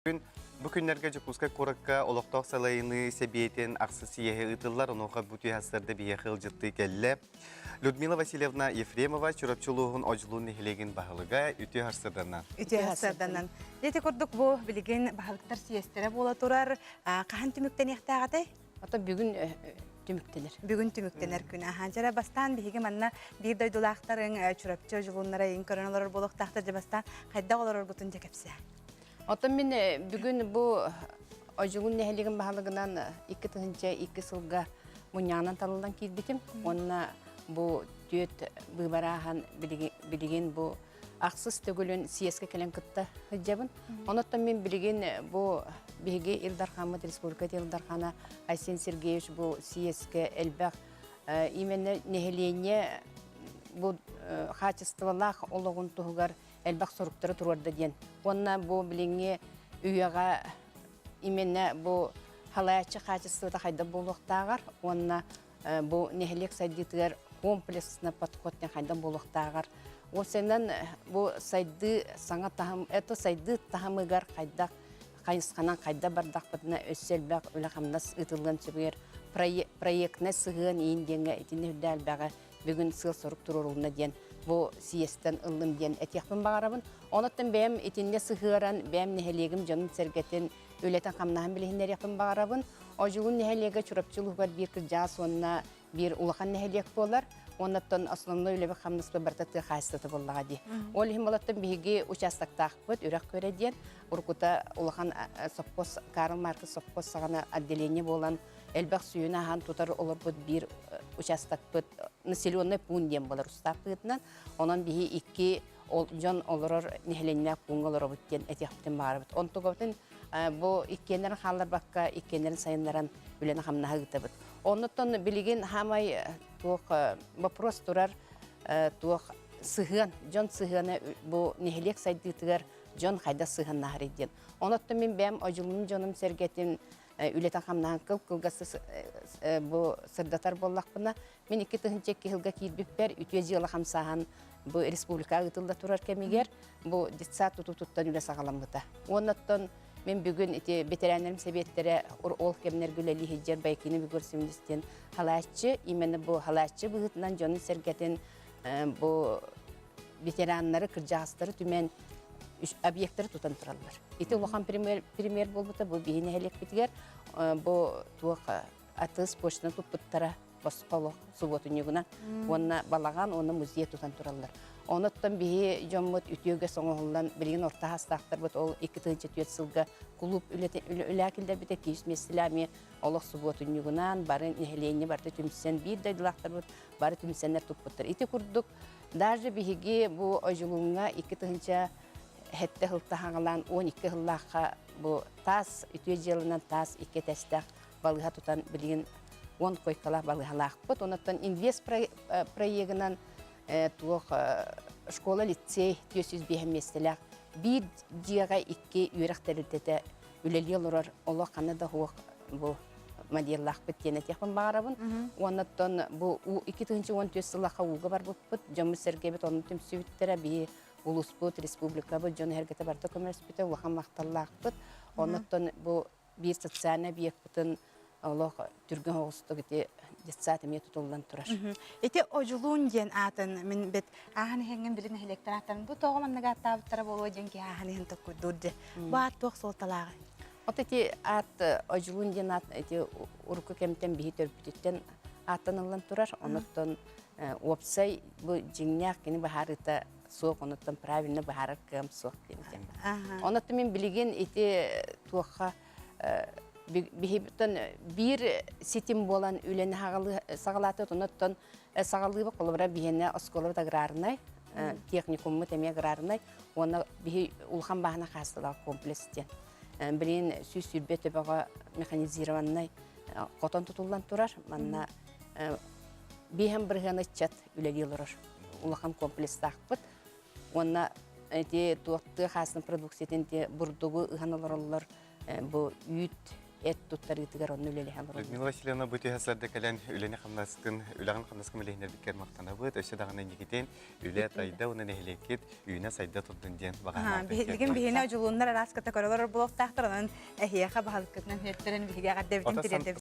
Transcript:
Күн бу күннэргэ Дьокуускай куоракка олохтоох салайыныы сэбиэтин ахсыс съеһэ ыытыллар. Онуоха бу түһэ сарда биһиэхэ ыалдьыттыы кэллэ. Людмила Васильевна Ефремова, Чурапчы улууһун Одьулуун нэһилиэгин баһылыга, үтүө харсырданан. Үтүө харсырданан. Ити курдук бу билигин баһылыктар съезтэрэ буола турар. Хаһан түмүктэниэхтээх этэй? Ото бүгүн түмүктэнэр. Бүгүн түмүктэнэр күн. Аһаан дьэрэ бастаан биһиги манна биир дойдулаахтарыҥ Чурапчы Одьулууннара ыйын көрөн олорор буолуохтаахтар дьэ бастаан хайдах олороргутун дьэ кэпсээ. Оттон мин бүгүн бу Одьулуун нэһилиэгин баһылыгынан 2002 сылга мунньаҕынан талыллан киирбитим. Уонна бу түөрт быыбар ааһан билигин бу ахсыс төгүлүн съезкэ кэлэн кытта сылдьабын. Онон мин билигин бу биһиги Ил Дархаммыт республика Ил Дархана Айсен Сергеевич бу съезкэ элбэх именно нэһилиэнньэ бу хаачыстыбалаах олоҕун туһугар элбэх соруктары туруорда диэн. Уонна бу билиҥҥи үйэҕэ именно бу халааччы хаачыстыбата хайдах буолуохтааҕар уонна бу нэһилиэк сайдыытыгар комплексно подход хайдах буолуохтааҕар уопсайынан бу сайдыы саҥа таһым это сайдыы таһымыгар хайдах хайысханан хайдах бардахпытына өссө элбэх үлэ-хамнас ыытыллыан сөбүгэр проектнай сыһыан иин диэҥҥэ итиннэ үрдэ элбэҕи бүгүн сыал-сорук туруорулунна диэн бу съезтэн ыллым диэн этиэхпин баҕарабын. Онуттан бэйэм итиннэ сыһыаран, бэйэм нэһилиэгим дьонун-сэргэтин үлэтин-хамнаһын билиһиннэриэхпин баҕарабын. Одьулуун нэһилиэгэ Чурапчы улууһугар биир кырдьаҕас уонна биир улахан нэһилиэк буолар. Оннуттан основной үлэбит хамнаспыт барыта тыа хаһаайыстыбата буоллаҕа дии. Ол иһин болоттон биһиги участоктаахпыт, үрэх көрө диэн, уруккута улахан сопхуос, Карл Маркс сопхуос саҕана отделение буолан элбэх сүүнэ аһан тутар олорбут биир участокпыт населенный пуун диэн буолар устаап быһыытынан. Онон биһи икки дьон олорор нэһилиэнньэлээх пууҥҥа олоробут диэн этиэхпитин баҕарабыт. Онтугабытын бу иккиэннэрин хаалларбакка, иккиэннэрин сайыннаран үлэни-хамнаһы ыытабыт. Оннуттан билигин хаамай туох вопрос турар туох сыһыан, дьон сыһыана бу нэһилиэк сайдыытыгар дьон хайдах сыһыаннаһарый диэн. Онуттан мин бэйэм одьулуун дьонум сэргэтин үлэтин-хамнаһын кыл-кылгас бу сырдатар буоллахпына, мин 2002 сылга киирбиппэр үтүө дьыала хамсааһын бу республикаҕа ыытылла турар кэмигэр бу детсад тутуутуттан үлэ саҕаламмыта. Уоннаттан мин бүгүн ити бэтэрээннэрим сэбиэттэрэ ол кэмнэргэ үлэлии сылдьар Байкина Егор Семенович диэн халааччы, именно бу халааччы быһыытынан дьонун-сэргэтин бу ветераннары, кырдьаҕастары түмэн объектары тутан тураллар. Ити улахан пример, пример буолбута бу биһи нэһилиэкпитигэр бу туох атыс почтаны туппуттара босхолох субуотунньугунан уонна балаҕан уонна музей тутан тураллар. Онуттан биһи дьоммут үтүөгэ соҥоһуллан билигин орто саастаахтарбыт ол 2004 сылга кулууп үлэ киллэрбитэ киис миэстэлээх олох субуотунньугунан бары нэһилиэнньэ барыта түмсэн биир дойдулаахтарбыт бары түмсэннэр туппуттар. Ити курдук даже биһиги бу Одьулууҥҥа 2007 сылта хаҥалаан 12 сыллаахха бу таас үтүө дьыаланан таас икки этээстээх балыыһа тутан билигин 10 койкалаах балыыһалаахпыт. Онон инвест проегынан туох школа-лицей 405 миэстэлээх биир дьиэҕэ икки үөрэх тэрилтэтэ үлэлии олорор олох ханна да суох бу моделлаахпыт диэн этиэхпин баҕарабын. Уоннаттан бу 2014 сыллаахха ууга барбыппыт, дьоммут-сэргэбит онно түмсүбүттэрэ, биһи улууспут, республикабыт дьон эһэргэтэ барыта көмөлөспүтэ, улахан махталлаахпыт. Оннуттан бу биир социальный объекпытын олох түргэн оҕустук ити детсад эмиэ тутуллан турар. Ити Одьулуун диэн аатын мин бит ааһан иһэҥҥин били нэһилиэктэр ааттарын бу тоҕо маннык ааттаабыттара буолуо диэн киһи ааһан иһэн токкуйдуур дии. Бу аат туох суолталааҕый? От ити аат Одьулуун диэн аат ити урукку кэмтэн биһи төрпүтүттэн ааттаныллан турар. Онуттан уопсай бу дьиҥнээх кини быһаарыыта суох, онуттан правильно быһаарар кыам суох диэн. Онуттан мин билигин ити туохха биһиттэн биир ситим буолан үлэни саҕалаатыбыт, онуттан саҕалыыбыт холобура биһиэнэ оскуолабыт аграрнай, техникуммут эмиэ аграрнай, уонна биһи улахан бааһына хаасталаах комплекс диэн. Билигин 120 төбөҕө механизированнай хотон тутуллан турар. Манна биэһэн бырыһыан ыччат үлэлии олорор улахан комплекстаахпыт. Уонна ити туох тыа хаастын продукциятын бурдугу ыһан олороллор бу үүт. эт туттарыытыгар онно үлэлэһэ олоробут. Людмила Васильевна бу түһэ сарда кэлэн үлэни хамнаскын, үлэҕин хамнаскын билиһиннэрбиккэр махтанабыт. Өссө даҕаны инникитин үлэ тайда уонна нэһилиэккит үүнэ сайда турдун диэн баҕанаатын. Билигин биһини одьулууннар араас кытта көрөлөр буолуохтаахтар, онон эһиэхэ баһылыккытынан үөттэрэн биһиги эҕэрдэбитин тириэрдэбит.